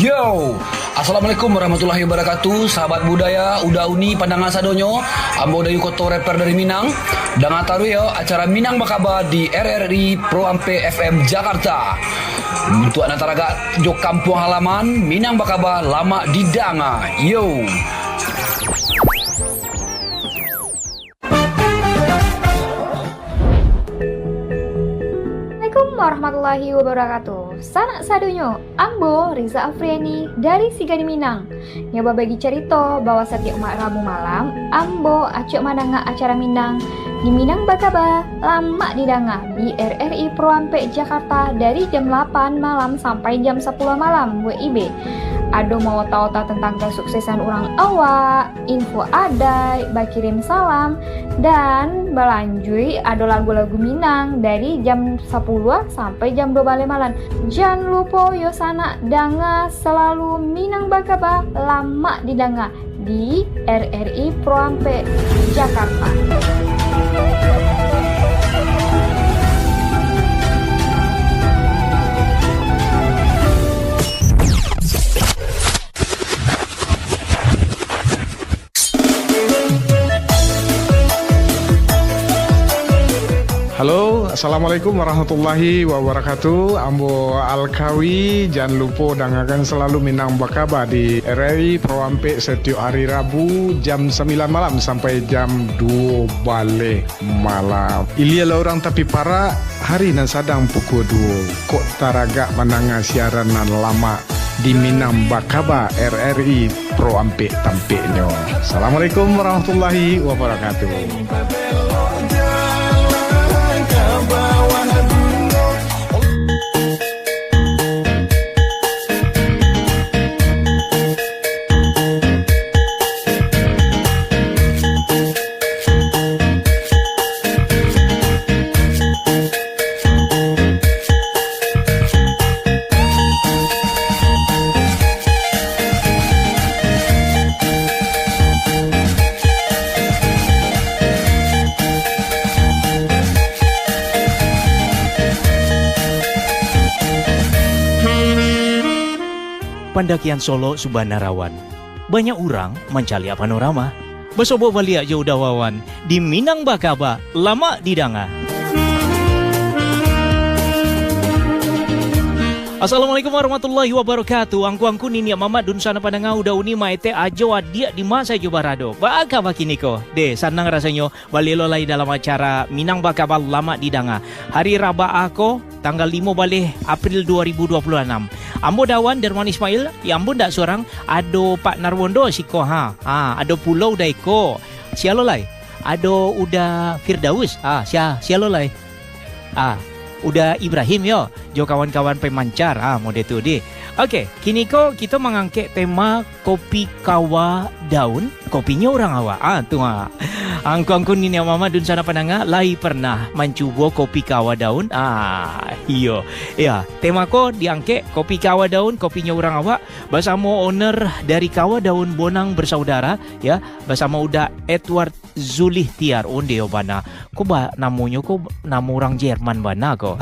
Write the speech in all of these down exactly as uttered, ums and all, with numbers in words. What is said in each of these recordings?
Yo, assalamualaikum warahmatullahi wabarakatuh. Sahabat budaya, uda uni, pandanga sadonyo. Ambo Dayu Koto, rapper dari Minang. Danga taruih yo acara Minang Bakaba di R R I Pro Ampek F M Jakarta. Untuak nan taragak jo kampuang halaman, Minang Bakaba lamak didanga. Yo. Assalamualaikum warahmatullahi wabarakatuh. Sanak sadonyo, ambo Riza Afriani dari Sigari Minang. Nyo babagi carito bahwa satiok ma-, Rabu malam, ambo acok mandanga acara Minang di Minang Bakaba, lamak didanga di R R I Pro Ampek Jakarta dari jam lapan malam sampai jam sapuluah malam W I B. Ado maota-ota tantang kasuksesan urang awak, info adaik, bakirim salam, dan balanjuik ado lagu-lagu Minang dari jam sapuluah sampai jam dua baleh malam. Jan lupo yo sanak, danga salalu Minang Bakaba, lamak didanga di R R I Pro Ampek, Jakarta. Halo, assalamualaikum warahmatullahi wabarakatuh. Ambo Alkawi, jan lupo dangakan salalu Minang Bakaba di R R I Pro Ampek satiok hari Rabu jam sambilan malam sampai jam duo baleh malam. Ilia lah urang tapi parak, hari nan sadang pukua duo. Kok taragak mandanga siaran nan lamak di Minang Bakaba R R I Pro Ampek tampeknyo. Assalamualaikum warahmatullahi wabarakatuh. Pandakian Solok Subanarawan. Banyak urang mancaliak panorama. Basobok baliak jo Uda Wawan di Minang Bakaba, lamak didanga. Assalamualaikum warahmatullahi wabarakatuh. Angku-angku, niniak mamak, dunsanak pandanga, uda uni, maetek, ajo, adiak, di ma sajo barado. Baa kaba kiniko? Deh, sanang rasonyo, balelo lai dalam acara Minang Bakaba, lamak didanga. Hari Rabaa ko, tanggal limo baleh April dua ribu dua puluh anam. Ambo Dawan Derman Ismail, ya ambo ndak surang, ado Pak Narwondo siko, ha. Ha, ado pulo Uda Eko. Sia lo lai? Ado Uda Firdaus. Ha, sia, sia lo lai? Ah, Uda Ibrahim yo, jo kawan-kawan pemancar, ah, mode tu dih. Oke, kiniko kito mangangkek tema kopi kawa daun, kopinyo urang awak. Ah, tu, ah. Angku-angku, niniak mamak, dunsanak pandanga, lai pernah mancubo kopi kawa daun? Ah, iyo. Ya, tema ko diangkek kopi kawa daun, kopinyo urang awak, basamo owner dari Kawa Daun Bonang Bersaudara, ya, basamo Uda Edward Zulihtiar, ondeh bana. Ko ba-, namonyo ko namo urang Jerman bana ko.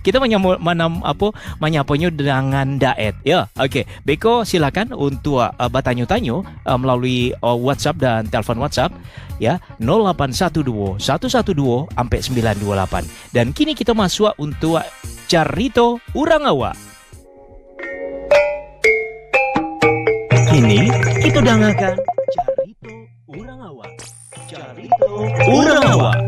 Kito manyamo-, manam-, apo, manyaponyo dengan Daet. Yo, oke. Beko silakan untuk, eh, batanyo-tanyo, eh, melalui, eh, WhatsApp dan telepon WhatsApp, ya, nol lapan satu dua, satu satu dua, ampek sembilan dua lapan. Dan kini kito masuak untuk carito urang awak. Kini kito dangakan carito urang awak. Carito urang awak.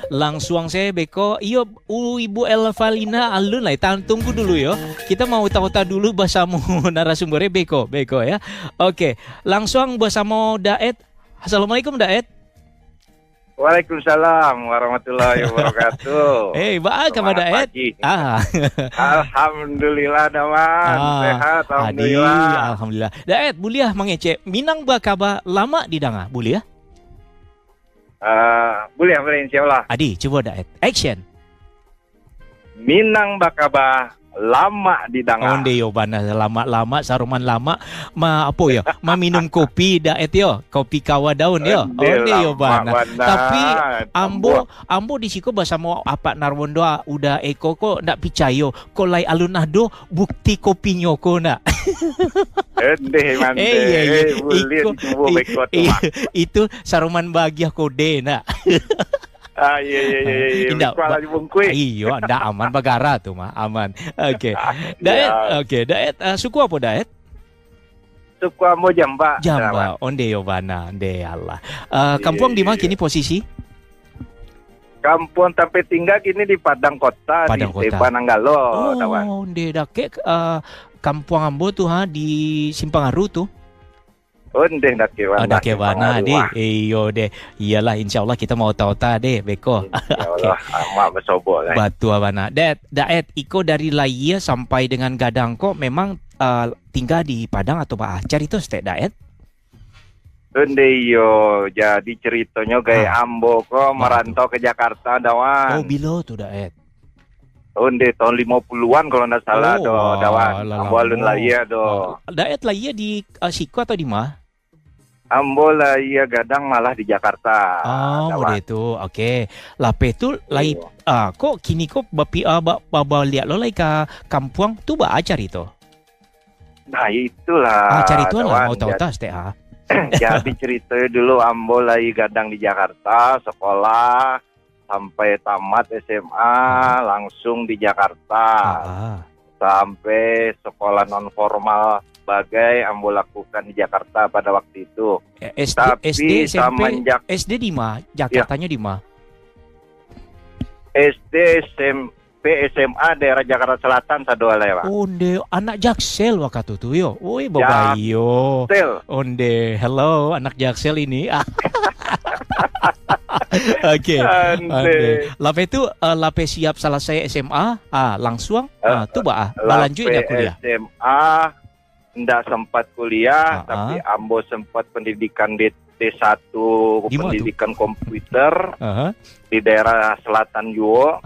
Langsuang sajo beko, iyo, u-, Ibu Elvalina, alun lai, tahan tunggu dulu yo. Kita mau tahu-tahu dulu basamo narasumber, beko, beko ya. Oke, langsuang basamo Daet. Assalamualaikum, Daet. Waalaikumsalam warahmatullahi wabarakatuh. Eh, baa kaba, Daet? Selamat pagi. Ah. Alhamdulillah, Daman. Ah, sehat, adi, alhamdulillah. Alhamdulillah. Daet, buliah mangecek, Minang Bakaba lamak didanga, buliah? Ah, buliah, buliah, insyaallah. Adi, cubo, Daet. Action. Minang Bakaba lamak didanga. Onde yo bana, lamak-lamak, saruman lamak, ma-, apo yo, maminum kopi, Daet yo, kopi kawa daun yo. Onde, onde yo lamak bana. Bana. Tapi, ambo, ambo di siko basamo Apak Narwondo, Uda Eko ko ndak picayo, ko lai alun ado bukti kopinyo ko ndak. Onde, mande. Eh, iya, iya. Eh, buliah dicubo beko tu, Mak. Itu saruman bagiah kode ndak. Ah, iya, iya, iya, iya. Indak, bungkuih. Iyo, ndak aman bagara tu mah, aman. Oke. Daet, oke, Daet, ah, suku apo, Daet? Suku ambo Jamba. Jamba, onde yo bana, onde Allah. Ah, kampuang di ma kini posisi? Kampuang tampek tingga kini di Padang Kota, Padang Kota. Di Teba Nanggalo, kawan. Oh, onde dakek, ah, kampuang ambo tu ha, di Simpang Aru tu. Onde dakek bana. Ah, dakek bana, deh. Iyo, deh. Iyolah, insya Allah kita mau ota-ota, deh, beko. Insya Allah, amak basobok, kan. Batua bana. Daet, Daet, iko dari lahia sampai dengan gadang ko memang, ah, tingga di Padang atau baa? Carito saketek, Daet. Onde iyo, jadi caritonyo, gaek ambo ko marantau ka Jakarta, Dawan. Oh, bilo tu, Daet? Onde, tahun limo puluahan kalau ndak salah, do, Dawan. Ambo alun lahia, do. Oh, Daet lahia di, ah, siko atau di ma? Ambo lahia gadang malah di Jakarta, Dawan. Oh, model tu. Oke. Lapeh tu, lai, ah, kok kini ko bapi-, ah, ba-, ba-, babaliak lo lai ka kampuang tu, baa carito? Nah, itulah, Dawan. Ah, carito lah, mau tahu tas teh, ah. Jadi, carito dulu ambo lahia gadang di Jakarta, sekolah, sampai tamat S M A, langsung di Jakarta. Ah, ah. Sampai sekolah non formal bagai ambo lakukan di Jakarta pada waktu itu. Eh, S D, tapi S D, S M P, semenjak S D di ma? Jakartanyo di ma? S D, S M P, S M A daerah Jakarta Selatan, sado alai, Pak. Onde, anak Jaksel wakatu tu, yo. Oi, babayo. Jaksel. Onde, hello, anak Jaksel ini. Oke. Onde. Lapeh tu, eh, lapeh siap salasai S M A, ah, langsuang, ah, tu baa, ah, balanjuik dah kuliah? S M A, ndak sempat kuliah, tapi ambo sempat pendidikan di D satu, pendidikan komputer di daerah selatan juo.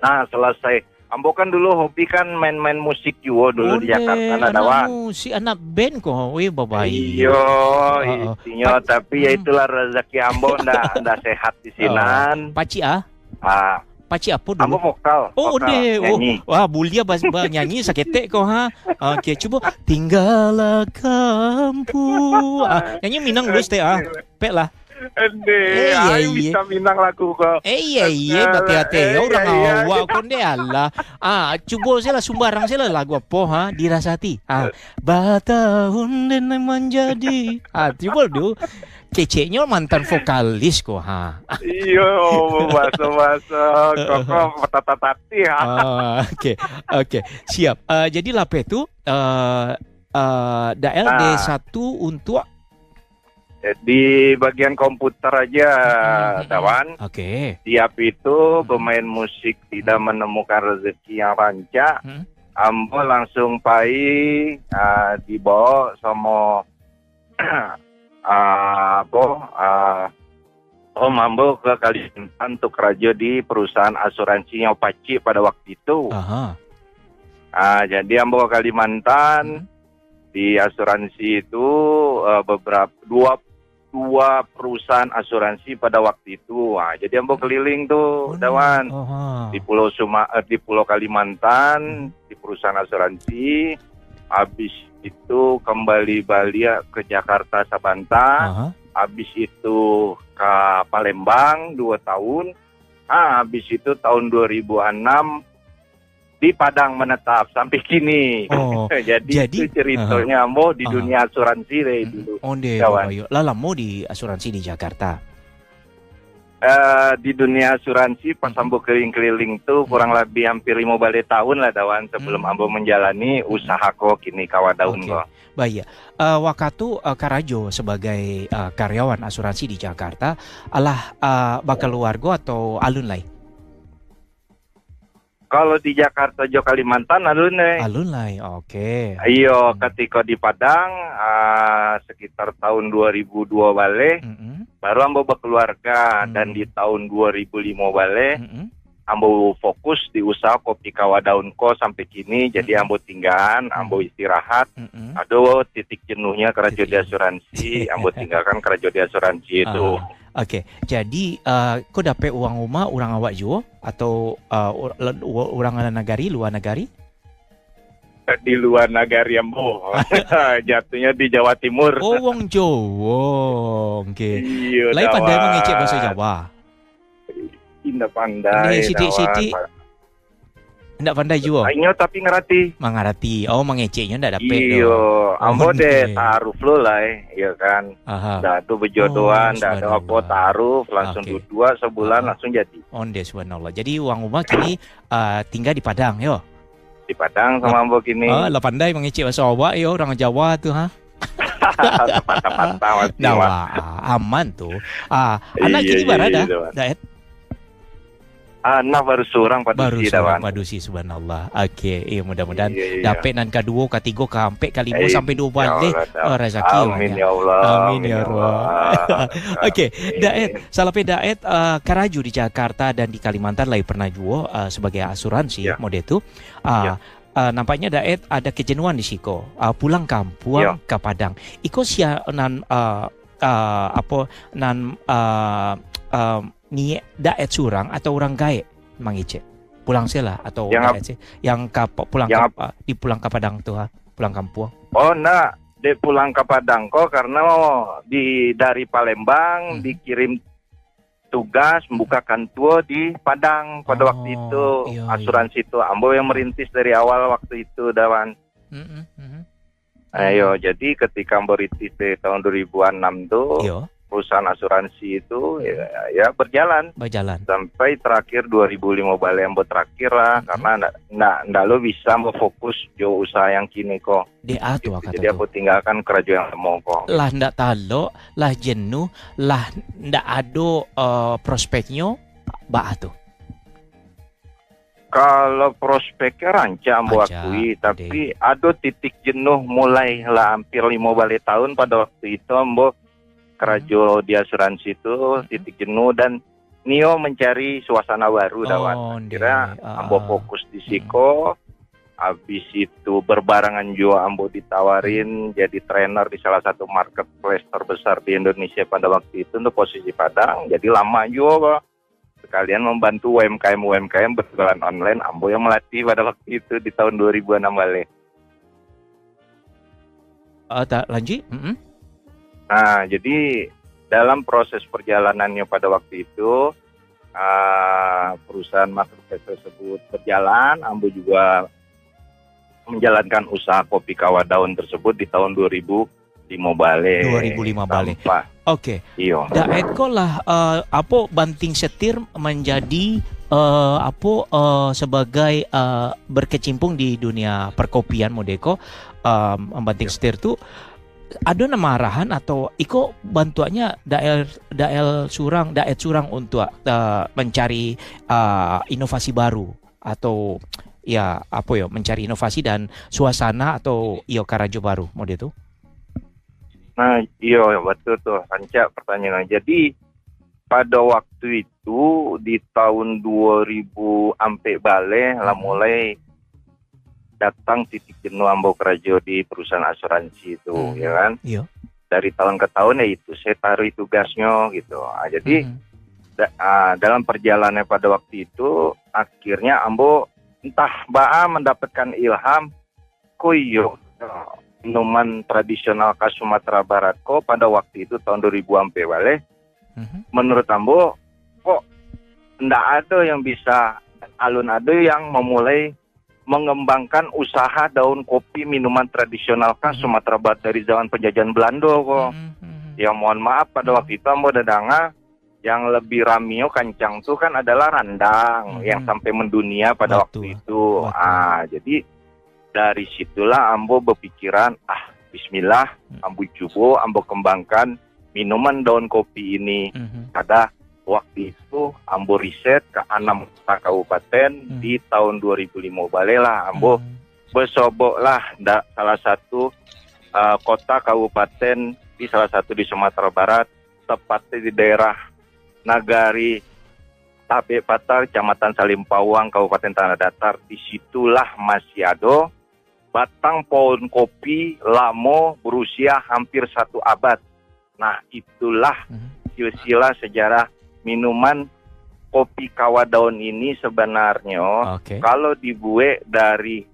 Nah, selesai. Ambo kan dulu hobi kan main-main musik juo dulu di Jakarta, anak Dawan. Musik, anak band ko, weh, babayo. Iyo, intinyo, tapi ya itulah rezeki ambo ndak, ndak sehat di sinan. Pacik ah? Ah. Pacik apo dulu? Ambo vokal. Oh, vokal, onde. Oh, nyanyi. Wah, buliah bas-, banyanyi saketek ko, ha. Oke, cubo. Tinggallah kampung. Ah, nyanyi Minang dulu, stek, ah. Pek lah. Onde, eh, iya, ai, iya. Bisa Minang lagu ko. Eh, iya, iya, batia-tia, eh, urang iya, iya. Awak ko, onde, alah. Ah, cubo sajolah, sumbarang sajolah lagu apo, ha, dirasati. Ah, batahun den manjadi. Ah, cubo dulu. Keceknyo mantan vokalis ko, ha. Iyo, baso-baso, koko, patah-patah hati, ha. Ah, oke, oke, siap. Eh, jadi lapeh tu, eh, eh, Dael D satu untuk? Eh, di bagian komputer aja, Dawan. Oke. Tiap itu pemain musik tidak menemukan rezeki yang rancak, ambo langsung pai, ah, dibawa samo ah, apo, ah, om ambo ka Kalimantan untuk karajo di perusahaan asuransi yang pacik pada waktu itu. Aha. Ah, jadi ambo ka Kalimantan, di asuransi itu, eh, beberap-, dua, dua perusahaan asuransi pada waktu itu. Ah, jadi ambo keliling tu, Dawan. Aha. Di Pulau Suma-, eh, di Pulau Kalimantan, di perusahaan asuransi. Habis itu kembali baliak ke Jakarta sabanta. Aha. Habis itu ka Palembang dua tahun. Ah, habis itu tahun dua ribu enam di Padang menetap sampai kini. Oh, jadi, jadi, itu ceritonyo ambo di dunia asuransi dari dulu, onde, kawan. Bapak Yu. Lah lamo di asuransi di Jakarta? Eh, di dunia asuransi, pas ambo keliling-keliling tu, kurang lebih hampir limo baleh tahun lah, Dawan, sebelum ambo menjalani usaha ko kini, kawa daun ko. Oke. Baik. Eh, wakatu, eh, karajo sebagai, eh, karyawan asuransi di Jakarta, alah, eh, bakaluargo atau alun lai? Kalau di Jakarta jo Kalimantan, alun lai. Alun lai, oke. Iyo, katiko di Padang, ah, sekitar tahun dua ribu dua baleh, baru ambo bakaluarga, dan di tahun dua ribu limo baleh, ambo fokus di usaha kopi kawa daun ko sampai kini, jadi Mm-mm. ambo tinggaan, ambo Mm-mm. istirahat. Mm-mm. Ado titik jenuhnya karajo Titik di jenuh. asuransi, ambo tinggalkan karajo di asuransi itu. Ah, oke. Jadi, ah, ko dapek urang rumah, urang awak juo, atau, ah, ur-, le-, u-, urang dalam nagari, luar nagari? Di luar nagari ambo. Jatuhnya di Jawa Timur. Oh, wong Jawa. Oke. Iyo, Lai pandai Dawan. mangecek bahaso Jawa? Indak pandai, Pandai sidik-sidik. Dawan. Indak pandai juo? Inyo tapi ngarati. Mangarati. Oh, mangeceknyo ndak dapek Iyo, doh. Oh, ambo deh ondeh. taaruf lo lah, eh. Iyo kan. Aha. Dah tu berjodohan, Oh, dah ada apa, subhanallah. taaruf, langsung Oke. duduak sebulan, Aha. langsung jadi. Ondeh, subhanallah. Jadi, urang rumah kini, ah, tingga di Padang, yo? Di Padang sama ambo kini. Ah, lah pandai mangecek bahaso awak, yo, urang Jawa tu, ha? Patah-patah, Mas. Dah, wah, aman tu. Ah, anak Iyo, kini iyo, bara iyo, dah, Dawan. Daet? Ah, nah, baru surang padusi, Baru surang Dawan. padusi, subhanallah. Oke, iyo, mudah-mudahan Iyo, iyo. dapek nan kaduo, katigo, kaampek, kalimo, Eh, sampai duo baleh. Allah, Dawan. Oh, razaki Amin, banyak. ya Allah. Amin, Amin, ya ya Allah. Allah. Oke, Amin. Daet, salapeh Daet, ah, karajo di Jakarta dan di Kalimantan lai pernah juo, ah, sebagai asuransi, Ya. model tu. Ah, Ya. ah, nampaknya Daet ada kejenuhan di siko. Ah, pulang kampuang Ya. ka Padang. Iko sia nan, ah, ah, apo, nan, ah, ah, ni Daet surang atau urang gaek mangecek? Pulang se lah atau Yang ap-, Daet se? Yang ka pa-, pulang yang ka, ap-, ah, di pulang ka Padang tu, ha? Pulang kampuang. Oh, ndak. Dek pulang ka Padang ko karena di, dari Palembang Hmm. dikirim tugas membuka kantua di Padang pada waktu Oh, itu. iyo, iyo. Asuransi tu ambo yang merintis dari awal waktu itu, Dawan. Mm-mm, mm-mm. Ayo, jadi ketika ambo rintis di tahun dua ribu enam tu, Iyo. perusahaan asuransi itu, ya, ya, berjalan Berjalan. sampai terakhir dua ribu lima baleh ambo terakhir lah, Mm-mm. karena ndak, ndak, ndak lo bisa ambo fokus jo usaha yang kini ko. Dek ah tu Gitu. ah kato Jadi tu. ambo tinggalkan karajo yang lamo ko. Lah ndak talok, lah jenuh, lah ndak ado, eh, prospeknyo, baa tu? Kalau prospeknyo rancak ambo Rancak, akui, tapi deh. ado titik jenuh mulai lah hampir limo baleh tahun pada waktu itu ambo karajo Hmm. di asuransi tu, Hmm. titik jenuh dan nio mencari suasana baru, Dawan. Oh, Akhirnya deh. Ah, ambo ah. fokus di Hmm. siko, habis itu berbarangan juo ambo ditawarin Hmm. jadi trainer di salah satu marketplace terbesar di Indonesia pada waktu itu untuk posisi Padang. Jadi lama juo, Bang. Sekalian membantu U M K M-U M K M berjualan online, ambo yang melatih pada waktu itu di tahun dua ribu enam baleh. Ah, tak, lanjut. Mm-mm. Nah, jadi dalam proses perjalanannya pada waktu itu, ah, perusahaan marketplace tersebut berjalan, ambo juga menjalankan usaha kopi kawa daun tersebut di tahun dua ribu lima baleh. Dua ribu lima baleh. Sampah. Oke. Iyo. Daet ko lah, eh, apo, banting setir menjadi, eh, apo, eh, sebagai, eh, berkecimpung di dunia perkopian model ko, em, banting Iyo. setir tu, ado nama arahan atau iko bantuaknya Daet, Daet surang, Daet surang untuk, eh, mencari, eh, inovasi baru atau, ya, apo yo, mencari inovasi dan suasana atau, iyo, karajo baru model tu? Nah, iyo, batul tu, rancak pertanyaan. Jadi, pada waktu itu, di tahun dua ribu ampek baleh, lah Hmm. mulai datang titik jenuh ambo karajo di perusahaan asuransi tu, Hmm. ya kan? Iyo. Dari tahun ke tahun, ya itu, saya taruh tugasnyo gitu. Ah, jadi, Hmm. da-, ah, dalam perjalanan pada waktu itu, akhirnya ambo entah baa mendapatkan ilham, ko iyo, minuman tradisional khas Sumatera Barat ko pada waktu itu tahun dua ribu ampek baleh, Mhm. menurut ambo, kok ndak ado yang bisa, alun ado yang memulai mengembangkan usaha daun kopi minuman tradisional khas Mhm. Sumatera Barat dari zaman penjajahan Belanda ko. Mhm, mhm. Yang mohon maaf, pada Mhm. waktu itu ambo udah dengar yang lebih ramio kancang tu kan adalah randang Mhm. yang sampai mendunia pada Batul, waktu itu. batul. Ah, jadi dari situlah ambo berpikiran, "Ah, bismillah, Mhm. ambo cubo, ambo kembangkan minuman daun kopi ini." Mhm. Pada waktu itu ambo riset ke enam kota kabupaten Mhm. di tahun dua ribu lima baleh lah. Ambo Mhm. bersobok lah da-, salah satu, eh, kota kabupaten di salah satu di Sumatera Barat, tepatnya di daerah Nagari Tabek Pata, Kecamatan Salimpawang, Kabupaten Tanah Datar. Di situlah masih ado batang pohon kopi lamo berusia hampir satu abad. Nah, itulah Mhm. silsilah sejarah minuman kopi kawa daun ini sebenarnyo, Oke. kalau dibuek dari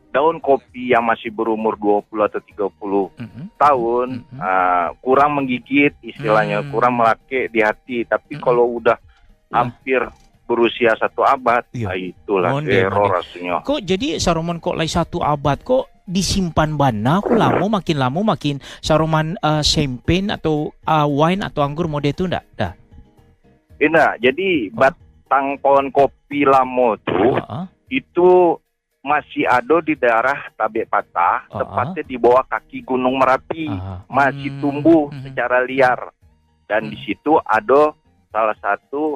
daun kopi yang masih berumur dua puluh atau tiga puluh Mhm. tahun, Mhm. ah, kurang menggigit, istilahnya, Mhm. kurang melakek di hati. Tapi Mhm. kalau udah Mhm. hampir berusia satu abad, Iya. ah, itulah Onde, sero onde. rasanya. Kok jadi saroman kok lai satu abad, kok disimpan bana, kok lamo, makin lamo makin saroman, eh, champagne atau, eh, wine atau anggur mode tu ndak? Dah. Indak, jadi Oh. batang pohon kopi lamo tu, Heeh. itu masih ado di daerah Tabek Patah, Ah, tepatnya di bawah kaki Gunung Merapi, ah. masih Hmm, tumbuh hmm. secara liar. Dan di Hmm. situ ado salah satu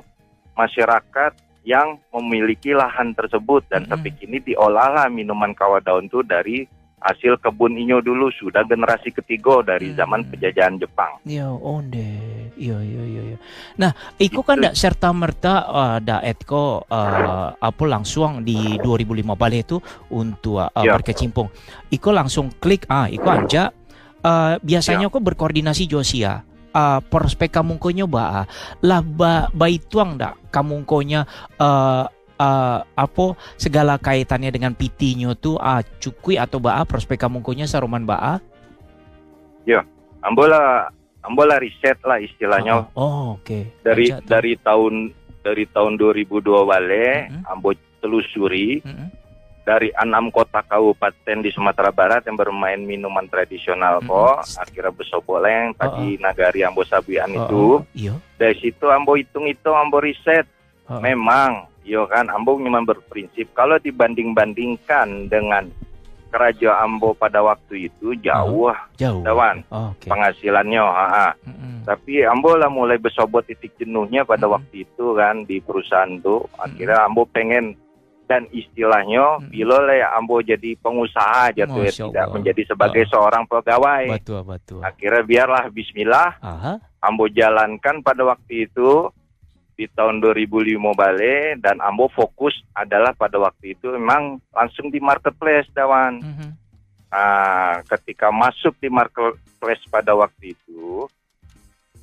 masyarakat yang memiliki lahan tersebut, dan Mm-mm. sampai kini diolahlah minuman kawa daun tu dari hasil kebun inyo dulu, sudah generasi ketiga dari Hmm. zaman penjajahan Jepang. Yo, onde. Yo, yo, yo, yo. Nah, iko kan Itu. ndak serta-merta, eh, Daet ko, eh, apo, langsung di dua ribu lima baleh tu untuk, eh, Yo. berkecimpung. Iko langsung klik, ah, iko anjak. Eh, biasanyo Yo. ko berkoordinasi jo sia. Ah, prospek kamungkonyo baa? Lah ba-, baituang ndak kamungkonyo, eh, eh, apo, segala kaitannya dengan pitinyo tu, ah, cukuik atau baa, prospek kamungkonyo saroman baa? Yo, ambo lah, ambo lah riset lah istilahnyo. Oh, oh, oke. Dari, Rancak tu. dari tahun, dari tahun dua ribu dua baleh, Mm-mm. ambo telusuri Mm-mm. dari anam kota kabupaten di Sumatera Barat yang bermain minuman tradisional Mm-mm. ko, akhirnya besobok lah yang Oh, tadi oh. nagari ambo sabuikan Oh, itu. oh, iyo. Dari situ ambo hitung-hitung, ambo riset. Heeh. Memang, iyo kan, ambo memang berprinsip, kalau dibanding-bandingkan dengan karajo ambo pada waktu itu, Heeh. jauh, Jauh. Dawan, Oh, oke. penghasilannya, ha, ha. Mm-mm. Tapi ambo lah mulai besobok titik jenuhnya pada Mm-mm. waktu itu kan, di perusahaan tu. Mm-mm. Akhirnya ambo pengen, dan istilahnyo, Mm-mm. bilo lah ambo jadi pengusaha jatuh ya, Masya tidak Allah. menjadi sebagai Heeh. seorang pegawai. Batua, batua. Akhirnya biarlah bismillah, Aha. ambo jalankan pada waktu itu, di tahun dua ribu lima baleh, dan ambo fokus adalah pada waktu itu memang langsung di marketplace, Dawan. Mhm. Ah, ketika masuk di marketplace pada waktu itu,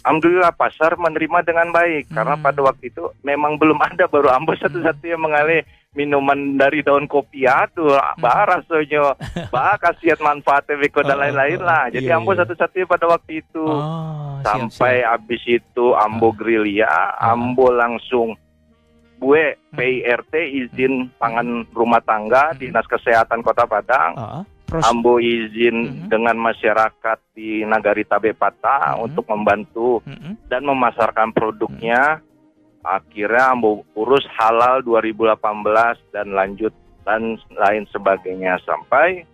alhamdulillah pasar menerima dengan baik, karena Mhm. pada waktu itu memang belum ada, baru ambo Mhm. satu-satunya mengalih minuman dari daun kopi tu, Mhm. baa rasonyo, baa khasiat manfaatnya beko dan Heeh, lain-lain heeh. lah. Jadi Iya, ambo iya. satu-satunya pada waktu itu. Oh, siap, Sampai siap. habis itu ambo Heeh. gerilya, Heeh. ambo langsung buek Hmm. P I R T, izin Hmm. pangan rumah tangga, Hmm. Dinas Kesehatan Kota Padang. Heeh. Pros- Ambo izin Mhm. dengan masyarakat di Nagari Tabek Patah Mhm. untuk membantu Mhm. dan memasarkan produknya. Mhm. Akhirnya ambo urus halal dua ribu lapan belas dan lanjut dan lain sebagainya, sampai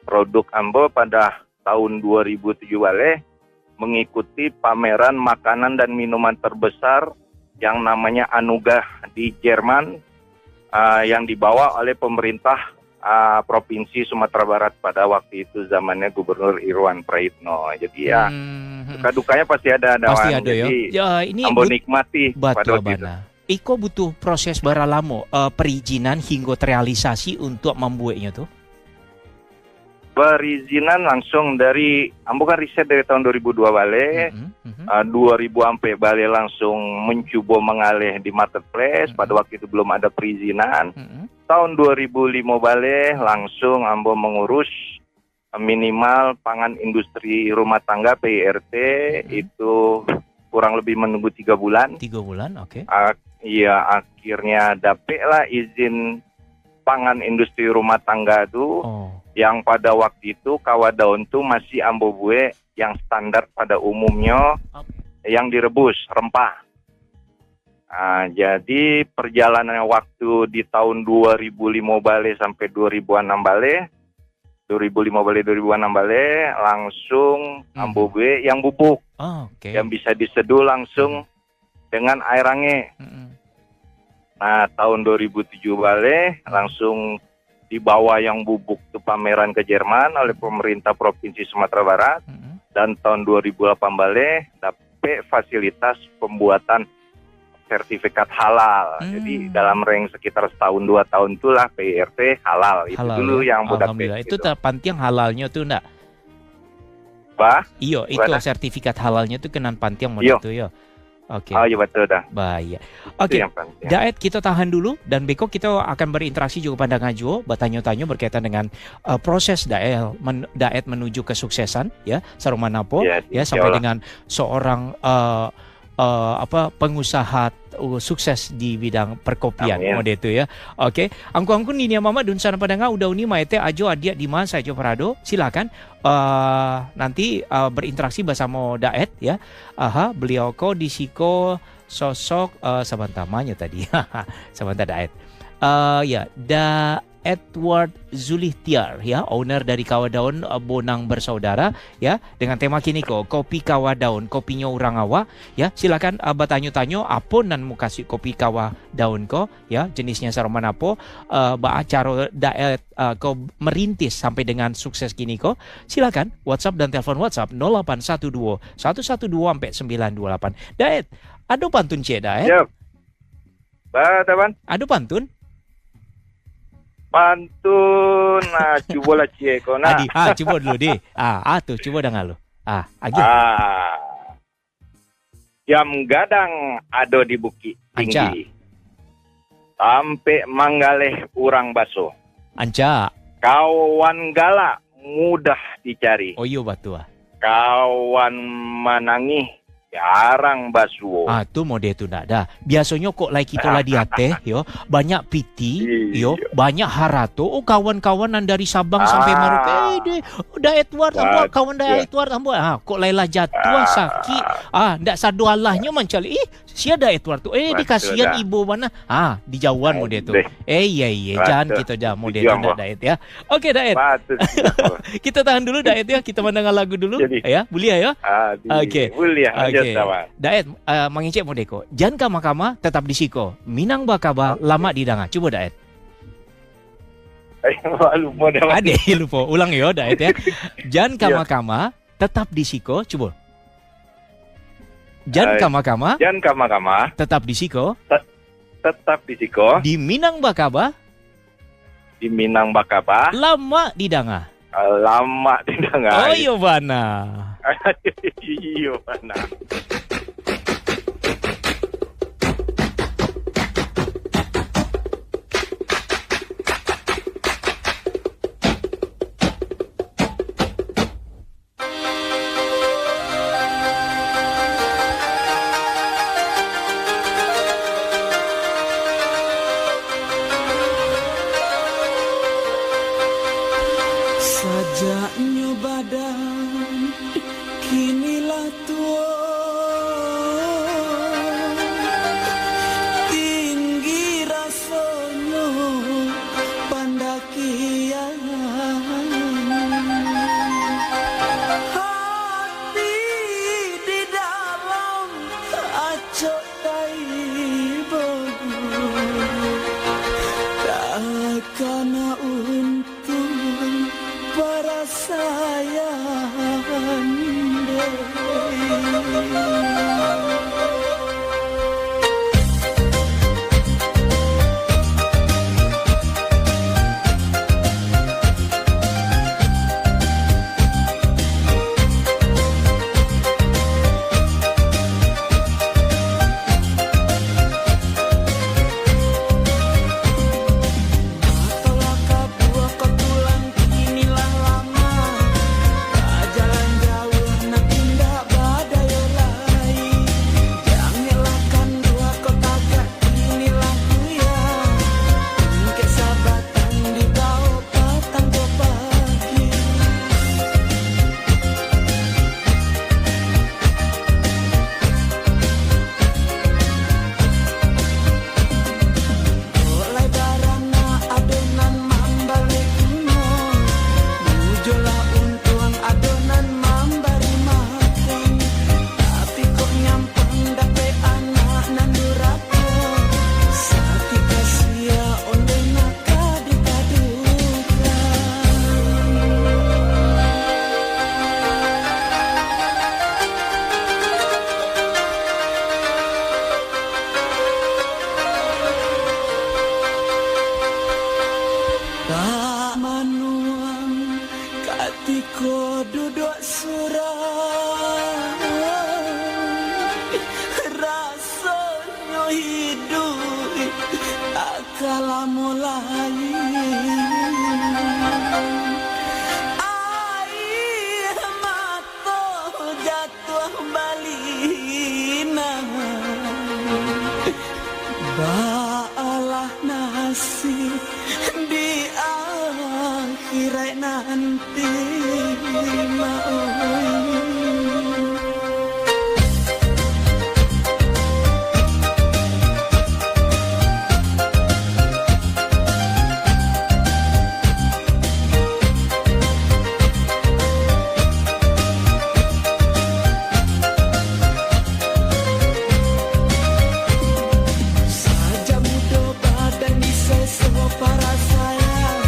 produk ambo pada tahun dua ribu tujuh baleh mengikuti pameran makanan dan minuman terbesar yang namanya Anugerah di Jerman, ah, yang dibawa oleh pemerintah, ah, Provinsi Sumatera Barat pada waktu itu, zamannya Gubernur Irwan Prayitno. Jadi ya, Hmm, hmm. suka dukanya pasti ada, Pasti Dawan. ada, ya. Jadi, Ya, ini ambo but-, nikmati pada batua waktu itu. bana. Iko butuh proses bara lamo, eh, perizinan hinggo terrealisasi untuk mambueknyo tu? Perizinan langsung dari, ambo kan riset dari tahun dua ribu dua baleh, Mhm, mhm. ah, dua ribu ampek baleh langsung mencubo mengalih di marketplace, Mhm. pada waktu itu belum ada perizinan. Mhm. Tahun dua ribu lima baleh langsung ambo mengurus minimal pangan industri rumah tangga, P I R T, Mhm. itu kurang lebih menunggu tiga bulan. Tiga bulan, oke. Ak-, iya, akhirnya dapeklah izin pangan industri rumah tangga tu, Oh. yang pada waktu itu kawa daun tu masih ambo buek yang standar pada umumnyo, Oke. yang direbus, rempah. Ah, jadi perjalanan waktu di tahun dua ribu lima baleh sampai dua ribu anam baleh, dua ribu lima baleh, dua ribu anam baleh, langsung Mhm. ambo buek yang bubuk, Ah, oke. yang bisa diseduh langsung Mhm. dengan air angek. Mhm. Nah, tahun dua ribu tujuh baleh, Mhm. langsung dibawa yang bubuk tu pameran ke Jerman oleh pemerintah Provinsi Sumatera Barat. Mhm. Dan tahun dua ribu lapan baleh, dapek fasilitas pembuatan sertifikat halal. Jadi, Hmm. dalam range sekitar setahun dua tahun tu lah P I R T halal. Itu Halal, dulu ya? yang Buda Alhamdulillah. Itu gitu. terpantiang halalnyo tu ndak? Bah? Iyo, itu Buda? sertifikat halalnyo tu kenan pantiang model Iyo. tu, yo. Oke. Oh, iyo, betul dah. Bah, iya. Itu Oke. yang pantiang. Daet, kita tahan dulu dan beko kita akan berinteraksi juga pandangan juo, bertanyo-tanyo berkaitan dengan, eh, proses Daet men-, Daet menuju kesuksesan, ya, saruman apo, Ya, ya, sampai insyaallah. dengan seorang, eh, eh, apa, pengusaha, uh, sukses di bidang perkopian, Amin. model tu, ya. Oke, angku-angku niniak mamak dunsanak pandanga, udah uni maete ajo adiak di ma sajo parado, silakan, eh, nanti, eh, berinteraksi bersama Daet, ya. Aha, beliau ko di siko sosok, eh, sabanta manyo tadi. Sabanta Daet. Eh, ya, Da-, Edward Zulihtiar, ya, owner dari Kawa Daun, eh, Bonang Bersaudara, ya, dengan tema kini ko, Kopi Kawa Daun, kopinyo urang awak, ya, silakan, eh, batanyo-tanyo apo nan mukasuik Kopi Kawa Daun ko, ya, jenisnya saruman apo, eh, baa caro Daet, eh, ko merintis sampai dengan sukses kini ko, silakan WhatsApp dan telepon WhatsApp nol lapan satu dua, satu satu dua, empat sembilan dua lapan. Daet, ado pantun ciek, Daet? Siap. Ba, Taban? Ado pantun? Pantun, nah, cubolah ciek ko, nah. Adi, ah, cubo dulu, di. Ah, ah, tu, cubo danga lu. Ah, agiah. Ah. Jam gadang ado di bukik Anca. tinggi. Tampek manggaleh urang baso. Anca. Kawan galak mudah dicari. Oh, iyo, batua. Kawan manangih jarang basuo. Ah, tu model tu ndak dah. Biasonyo kok lai kito lah di ateh, yo, banyak piti, Iyo. yo, banyak harato. Oh, kawan-kawan nan dari Sabang sampai Ah. Merauke, eh, deh, Da Edward tambah, kawan Da Batua. Edward tambah. Ah, kok lai lah jatuah, Ah. sakit. Ah, ndak sado alahnyo mancaliak. Ih, sia Da Edward tu. Eh, Batua dikasian dah. ibo bana. Ah, dijauhan model tu. Deh. Eh, iya, iya. Jangan Batua. kito jauh model Setuju, tu, Ambo. ndak, Daet, ya. Oke, Daet. Batua, setuju, Ambo. Kita tahan dulu, Daet, ya. Kita mandanga lagu dulu. Jadi. Ya, buliah, ya? Ah, di-, Oke. buliah, lanjut, Oke. kawan. Daet, eh, mangecek model ko. Jan kama-kama, tetap di siko. Minang bakaba, Oke. lamak didanga. Cubo, Daet. Eh, lupo dah, Wan. Ade, lupo. Ulang, yo, Daet, ya. Jan Ya. kama-kama, tetap di siko. Cubo. Jan Ai, kama-kama, jan kama-kama, tetap di siko. Te-, tetap di siko. Di Minang bakaba. Di Minang bakaba. Lamak didanga. Lamak didanga. Oh, iyo bana. Iyo bana. Sajaknyo badan kini lah tuo, tinggi rasonyo pandakian. Hati di dalam acok tai bogu, takana untuang parasaian dek. Duduak surang, rasonyo hiduik tak ka lamo lai. Aia mato jatuah balinan. Baalah nasib di akhirat nanti, Mak, oi. Sajak mudo badan diseso parasaian,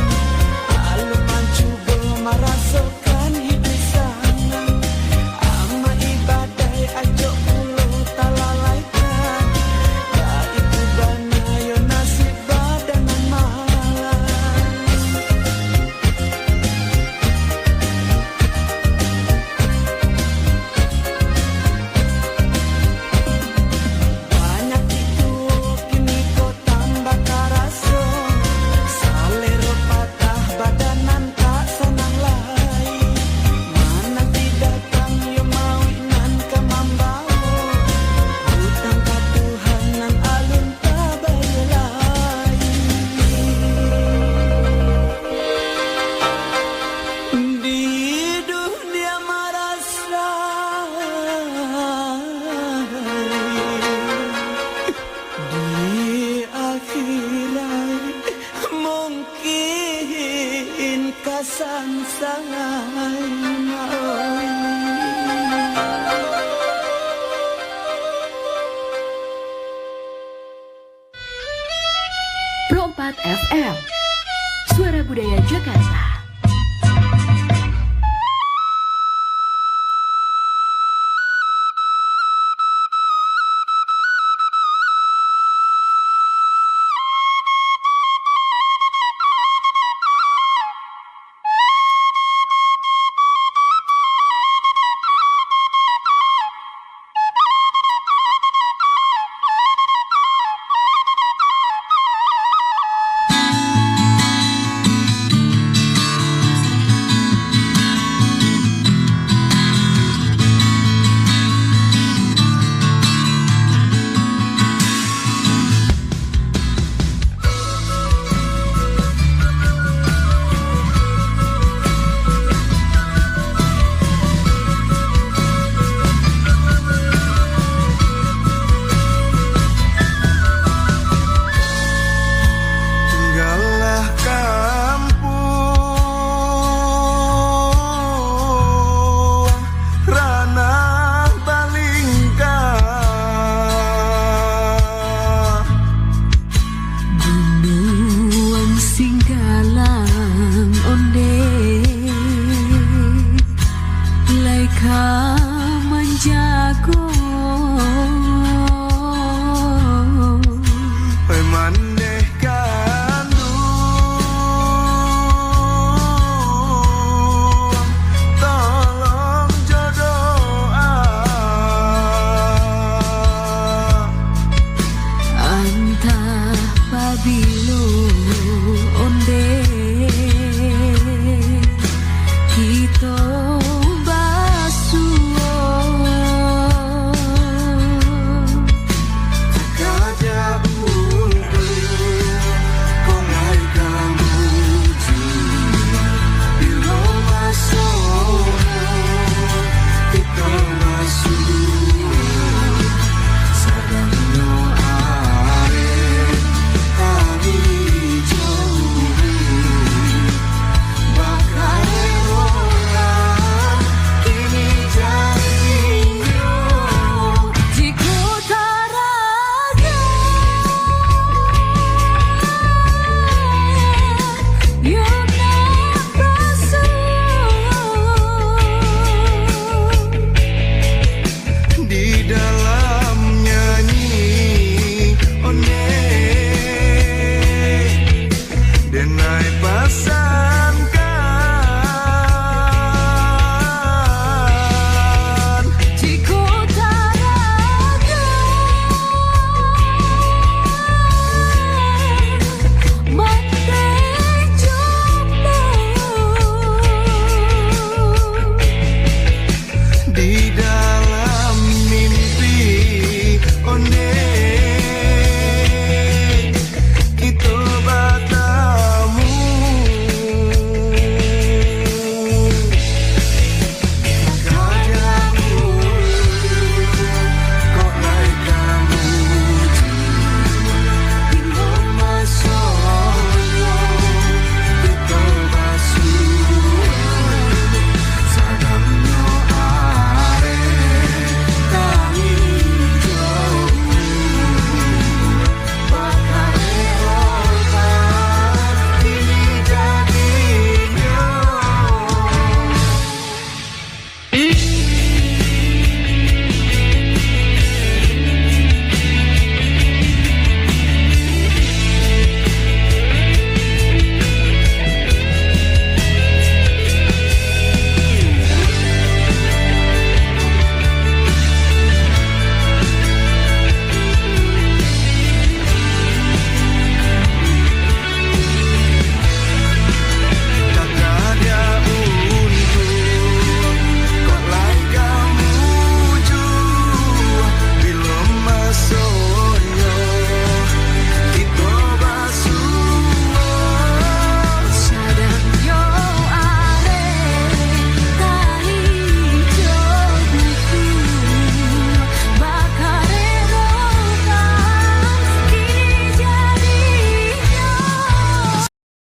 alun mancubo marasokan hiduik sanang. Amak ibadai acok pulo talalaikan, baitu bana yo nasib badan nan malang. Panyakik tuo kini ko tambah karaso, salero patah, badan nan tak sanang lai. Mananti datang yo mauik nan ka mambawo, utang ka Tuhan nan alun tabayia lai. Di dunia marasai, di akhirat mungkin ka sansai, Mak, oi. Pro empat F M, Suara Budaya Jakarta. Tinggalah kampuang Ranah Balingga. Duduang Singgalang Onde, lai ka